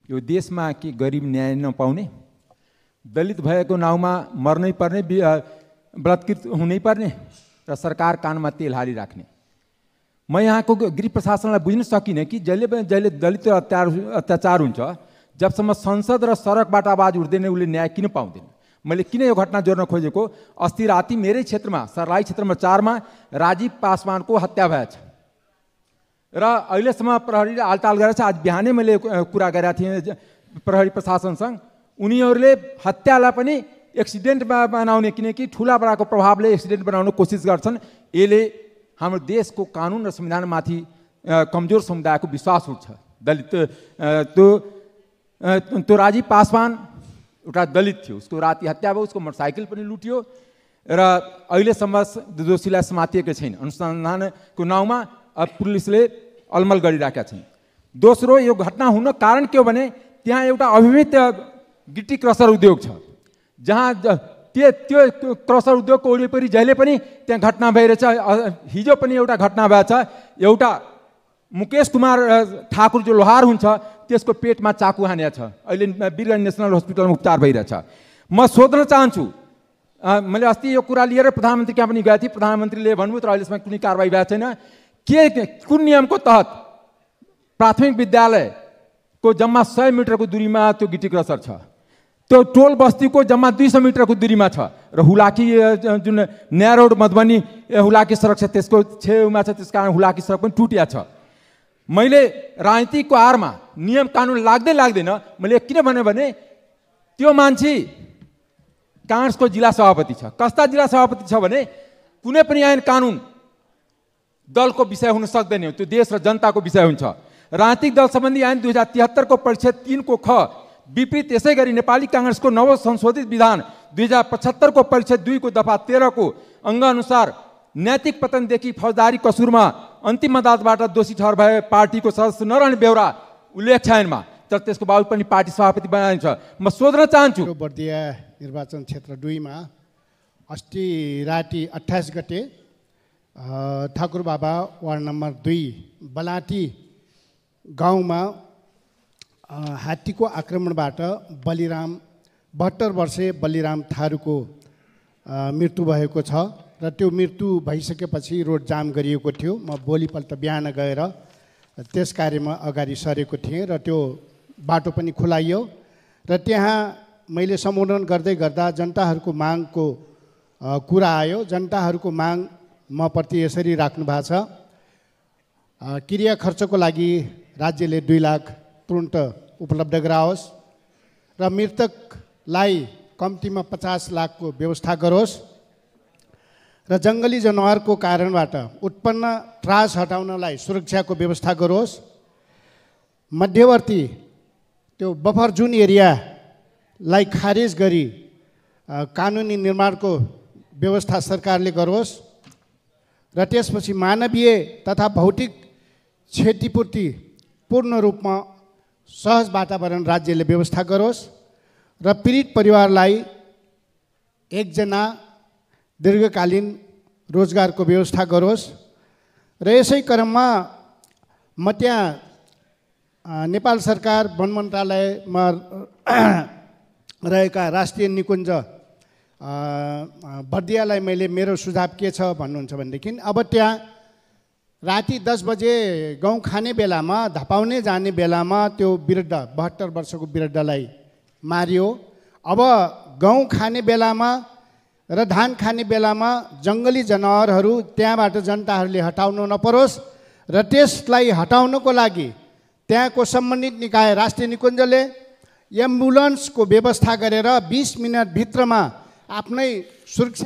यो देशमा के गरिब न्याय नपाउने, दलित भएको नाउँमा मर्नै पर्ने, बलात्कृत हुनै पर्ने र सरकार कानमा तेल हालिराख्ने। म यहाँको गृह प्रशासनलाई बुझ्न सकिनँ कि जहिले दलित अत्याचार हुन्छ, जबसम्म संसद र सडकबाट आवाज उठ्दैन उसले न्याय किन पाउँदैन। मैले किन यो घटना जोड्न खोजेको, अस्ति राति मेरै क्षेत्रमा सर्लाही क्षेत्र नम्बर 4 मा राजीव पासवानको हत्या भएछ र अहिलेसम्म प्रहरीले आलटाल गरेछ। आज बिहानै मैले कुरा गरेका थिएँ प्रहरी प्रशासनसँग, उनीहरूले हत्यालाई पनि एक्सिडेन्टमा बनाउने, किनकि ठुला बडाको प्रभावले एक्सिडेन्ट बनाउन कोसिस गर्छन्। यसले हाम्रो देशको कानुन र संविधानमाथि कमजोर समुदायको विश्वास उठ्छ। दलित त्यो राजीव पासवान एउटा दलित थियो, उसको राति हत्या भयो, उसको मोटरसाइकल पनि लुट्यो र अहिलेसम्म दोषीलाई समातिएको छैन। अनुसन्धानको नाउँमा पुलिसले अलमल गरिराखेका छन्। दोस्रो, यो घटना हुन कारण के हो भने त्यहाँ एउटा अभिमित गिटी क्रसर उद्योग छ, जहाँ त्यो क्रसर उद्योगको वरिपरि जहिले पनि त्यहाँ घटना भइरहेछ। हिजो पनि एउटा घटना भएछ, एउटा मुकेश कुमार ठाकुर जो लोहार हुन्छ त्यसको पेटमा चाकु हानेको छ, अहिले वीरगञ्ज नेसनल हस्पिटलमा उपचार भइरहेछ। म सोध्न चाहन्छु, मैले अस्ति यो कुरा लिएर प्रधानमन्त्री कहाँ पनि गएको थिएँ, प्रधानमन्त्रीले भन्नुभयो तर अहिलेसम्म कुनै कारवाही भएको छैन। कुन नियमको तहत प्राथमिक विद्यालयको जम्मा 100 मिटरको दूरीमा त्यो गिटी क्रसर छ, त्यो टोल बस्तीको जम्मा 200 मिटरको दूरीमा छ र हुलाकी जुन नयाँ रोड मधुबनी हुलाकी सडक छ त्यसको छेउमा छ, त्यस कारण हुलाकी सडक पनि टुटिया छ। मैले राजनीतिको आरमा नियम कानुन लाग्दैन। मैले किन भने त्यो मान्छे काङ्ग्रेसको जिल्ला सभापति छ। कस्ता जिल्ला सभापति छ भने कुनै पनि ऐन कानुन दलको विषय हुन सक्दैन, त्यो देश र जनताको विषय हुन्छ। राजनीतिक दल सम्बन्धी ऐन 2073 को परिच्छेद 3 को ख विपरीत, त्यसै गरी नेपाली काङ्ग्रेसको नव संशोधित विधान 2075 को परिच्छेद 2 को दफा 13 को अङ्ग अनुसार नैतिक पतनदेखि फौजदारी कसुरमा अन्तिम अदालतबाट दोषी ठहर भए पार्टीको सदस्य नरहने बेहोरा उल्लेख छ ऐनमा, तर त्यसको बावजुद पनि पार्टी सभापति बनाइन्छ। म सोध्न चाहन्छु, बर्दिया निर्वाचन क्षेत्र 2 मा अस्ति राति 28 गते ठाकुर बाबा वार्ड नम्बर 2 बलाटी गाउँमा हात्तीको आक्रमणबाट 72 वर्षे बलिराम थारूको मृत्यु भएको छ र त्यो मृत्यु भइसकेपछि रोड जाम गरिएको थियो। म भोलिपल्ट बिहान गएर त्यस कार्यमा अगाडि सरेको थिएँ र त्यो बाटो पनि खुलाइयो र त्यहाँ मैले सम्बोधन गर्दै गर्दा जनताहरूको मागको कुरा आयो। जनताहरूको माग म प्रति यसरी राख्नु भएको छ, क्रिया खर्चको लागि राज्यले 2 लाख तुरन्त उपलब्ध गराओस् र मृतकलाई कम्तीमा 50 लाखको व्यवस्था गरोस् र जङ्गली जनावरको कारणबाट उत्पन्न त्रास हटाउनलाई सुरक्षाको व्यवस्था गरोस्। मध्यवर्ती त्यो बफर जोन एरियालाई खारेज गरी कानुनी निर्माणको व्यवस्था सरकारले गरोस् र त्यसपछि मानवीय तथा भौतिक क्षतिपूर्ति पूर्ण रूपमा सहज वातावरण राज्यले व्यवस्था गरोस् र पीडित परिवारलाई 1 जना दीर्घकालीन रोजगारको व्यवस्था गरोस्। र यसै क्रममा म त्यहाँ नेपाल सरकार वन मन्त्रालयमा रहेका राष्ट्रिय निकुञ्ज बर्दियालाई मैले मेरो सुझाव के छ भन्नुहुन्छ भनेदेखि अब त्यहाँ राति 10 बजे गहुँ खाने बेलामा धपाउने जाने बेलामा त्यो वृद्ध 72 वर्षको वृद्धलाई मारियो। अब गहुँ खाने बेलामा र धान खाने बेलामा जङ्गली जनावरहरू त्यहाँबाट जनताहरूले हटाउनु नपरोस् र त्यसलाई हटाउनको लागि त्यहाँको सम्बन्धित निकाय राष्ट्रिय निकुञ्जले एम्बुलेन्सको व्यवस्था गरेर 20 मिनट भित्रमा आफ्नै सुरक्षा